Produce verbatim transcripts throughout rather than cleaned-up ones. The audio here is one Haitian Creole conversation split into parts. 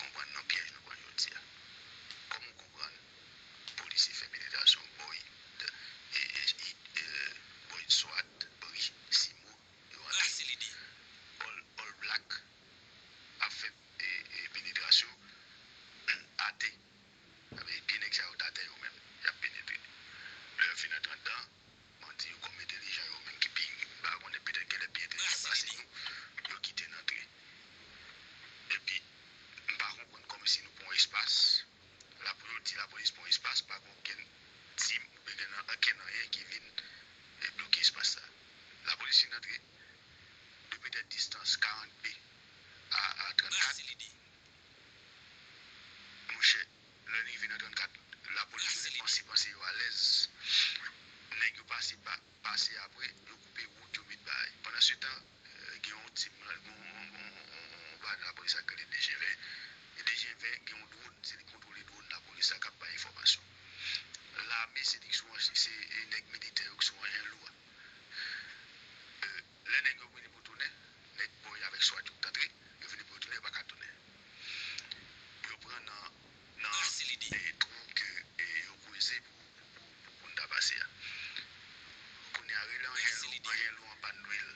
konprann nan pyèj nou pran jodi a. Kòm ou konprann, polisye fè penetrasyon bò Id, e, e, Id, e, bò Id Swat, Bri, Simo, yo antre. All, All Black ap fè, e, e, penetrasyon atè. Sa vle di nèg sa yo t atè yo menm, y ap penetre. Lè yo fin antre anndan, bandi yo kòm entèlijan yo menm ki pi, m pa konnen, petèt genlè pi entèlijan pase nou, yo kite n antre. Epi, m pa konprann kòmsi nou pran yon espas, la pou yo di lapolis pran yon espas, pa gen okenn tim oubyen gen okenn anyen ki vin, e, bloke espas sa. Lapolis fin antre de petèt distans karant pye a, a trannkat. Monchè, lè n rive nan trannkat, lapolis yo te panse, panse yo alèz. Nèg yo pase pa, pase apre, yo koupe wout, yo met bagay. Pandansetan, e, gen yon tim, gen yon, yon, yon, yon, yon bagay nan lapolis ak rele D G ven. E D G ven gen yon dwòn, se li k kontwole dwòn lapolis la k ap bay enfòmasyon. Lame, se li k sou, se, e, nèg militè yo k sou anjen lou a. E, lè nèg yo vini pou tounen, nèg bò Id avèk Swat yo k t antre, yo vini pou yo tounen, yo pa ka tounen. Yo pran nan, nan, e, twou ke, e, yo kweze pou, pou, pou, pou, pou n ta pase a. Kounye a, rele anjen lou, anjen lou an pàn lwil.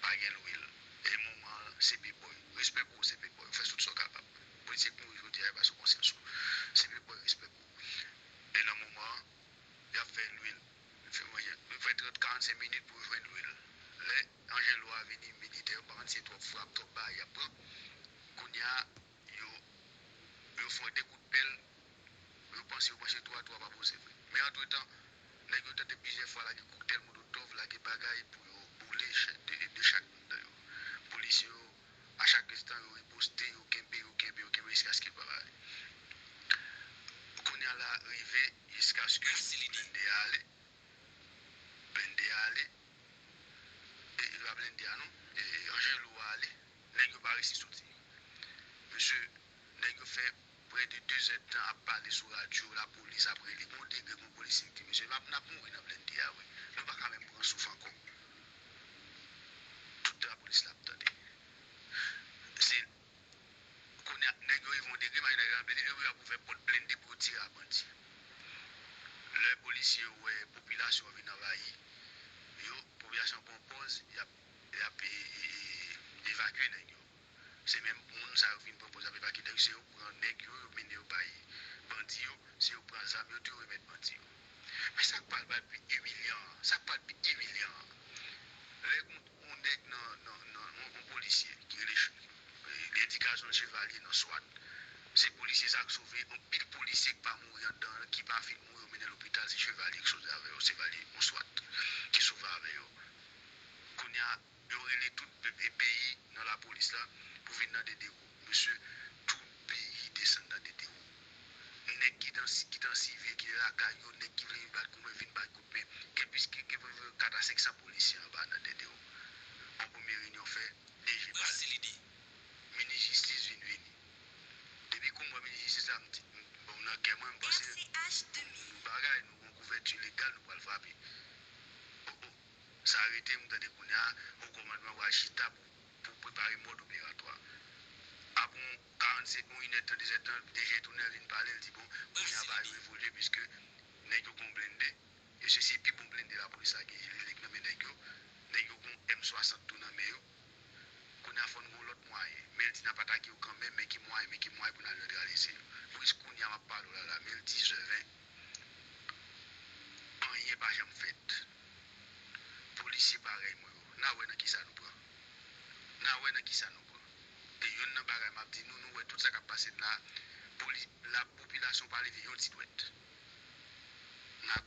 Pa gen lwil. E moman an, se P-Boy. Respè pou ou, se P-Boy. Ou fè tout sa w kapab. Polisye k mouri jodi a, e pa sou konsyans ou. Se P-Boy, respè pou ou. E nan moman an, y ap fè lwil. Fè mwayen, yo fè trant, karannsenk minit pou yo jwenn lwil. Lè anjen lou a vini, militè yo, m pa konn si se twòp frap, twòp bagay y ap pran. Kounye a, yo, yo fè de kout pèl, yo panse, yo panse twa, twa pa poze vre. Men antretan, nèg yo tante plizyè fwa lage koktèl molotòv, lage bagay pou yo boule chè de, de chak moun nan yo. Polisye yo, a chak enstan, yo riposte, yo kenbe, yo kenbe, yo kenbe, jiskaske yo pa vale. Kounye a la rive, jiskaske blende a ale. Blende a ale. E, e pa blende a non. E, e anjen lou a ale. Nèg yo pa resi soti. Mesye, nèg yo fè prè de de zè tan ap pale sou radyo, lapolis ap rele. Gon degre, gon polisye ki di, mesye, n ap, n ap mouri nan blende a, wi. Nou pa ka menm pran souf ankò. Tout lapolis la ap tande. Se Kounye a, nèg yo rive yon degre, malgre nèg yo nan blende, yo ap ouvè pòt blende pou yo tire a bandi. Lè polisye yo wè popilasyon an vin anvayi yo, popilasyon an pran pòz, y ap, y ap, e, e, e, evakye nèg yo. Se menm moun sa yo vin pran pòz ap evakye nèg yo, se yo pran nèg yo, yo mennen yo bay bandi yo, se yo pran zam yo tou, yo remèt bandi yo. Men sa k pral, pral pi imilyan an, sa k pral pi imilyan an, lè yon, yon nèg nan, nan, nan, yon, yon polisye ki rele Ch-, e, Eddy Cazon Chevalier nan Swat, se polisye sa k sove anpil polisye k pa mouri anndan an, ki pa fin mouri, yo mennen lopital, se Chevalier ki sove avè yo, Chevalier yon Swat ki sove avè yo. Kounye a, yo rele tout pe-, e, peyi nan lapolis la pou vin nan Dedewo. Mesye, tout peyi desann nan Dedewo. Nèg ki nan, ki nan sivil, ki lakay yo, nèg ki vle vin bat kout men, vin bat kout men. Gen plis ke, ke kat a senk san polisye anba nan Dedewo. Yon premye reyinyon fè, D G pale. Minis jistis vin vini. Depi kou m wè minis jistis la, m di, m, bon, nan kè mwen, m panse nou bagay, nou gon kouvèti legal, nou pral frape. Oh, oh. Sa rete, m tande kounye a, wo kòmandman pral chita pou, pou prepare mòd operatwa. Apre yon karannsenk, yon inèdtan, dezèdtan, D G tounen vin pale, l di, bon, kounye a bagay yo evolye, piske nèg yo gon blende, e se, se pi bon blende lapolis la genyen, li, li k nan men nèg yo, nèg yo gon M swasant tou nan men yo. Kounye a fò n gon lòt mwayen. Men l di n ap atake yo kanmenm, men ki mwayen, men ki mwayen pou n al netralize yo. Jis kounye a m ap pale w la la, men l dizè ven. Anyen pa janm fèt. Polisye parèy mwen yo, n a wè nan kisa nou pran. N a wè nan kisa nou pran. E youn nan bagay m ap di nou, nou wè tout sa k ap pase n la, poli-, la popilasyon pa leve yon ti dwèt.